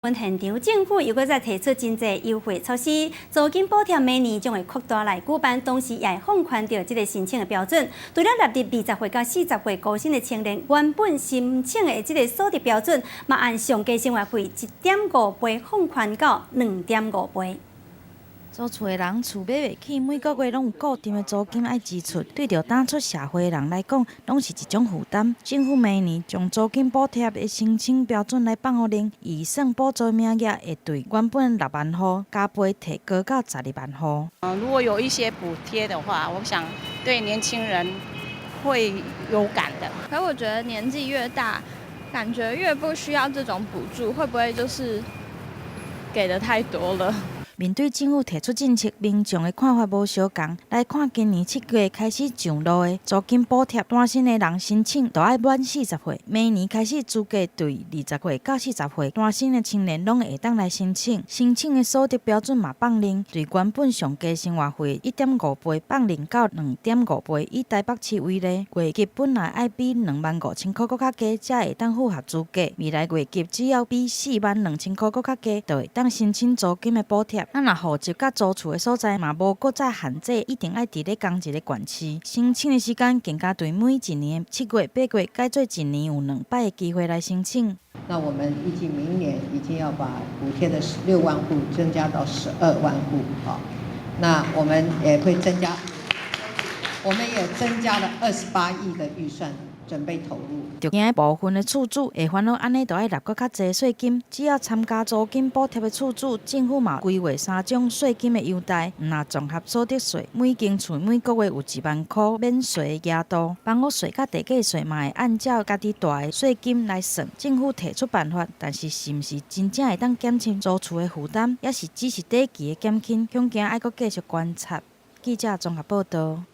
現場政府又閣再提出真濟優惠措施，租金補貼明年將會擴大來舉辦，同時也會放寬著這个申請的標準。除了納入20歲到40歲高薪的青年，原本申請的這个所得標準，嘛按上低生活費1.5倍放寬到2.5倍。租厝的人厝買袂起，每個月攏有固定的租金愛支出，對著剛出社會的人來講，攏是一種負擔。政府明年將租金補貼的申請標準來放予靈，預算補助名額會對原本6萬戶加倍提高到12萬戶。如果有一些補貼的話，我想對年輕人會有感的。可我覺得年紀越大，感覺越不需要這種補助，會不會就是給的太多了？面對政府提出政策，民眾的看法無相仝。來看今年7月開始上路的租金補貼，單身的人申請著愛滿40歲。明年開始資格對20歲到40歲單身的青年攏會當來申請。申請的所得標準嘛放靈，對原本上低生活費1.5倍放靈到2.5倍。以台北市為例，月入本來愛比25,000箍閣較低，才會當符合資格。未來月入只要比42,000箍閣較低，就會當申請租金的補貼。啊，若戶籍佮租厝的所在嘛無閣再限制，一定愛佇咧仝一个縣市。申請的時間更加對每一年7月、8月改做一年有兩擺的機會來申請。那我們預計明年已經要把補貼的6萬戶增加到12萬戶，啊，那我們也會增加，我們也增加了28億的預算。準備投入。著驚部分的厝主會煩惱，按呢著愛納閣較濟稅金。只要參加租金補貼的厝主，政府嘛規劃三種稅金的優待。毋若綜合所得稅，每間厝每個月有1萬箍免稅的額度。房屋稅佮地價稅嘛會按照家己蹛的稅金來算。政府提出辦法，但是是毋是真正會當減輕租厝的負擔，抑是只是短期的減輕，恐驚愛閣繼續觀察。記者綜合報導。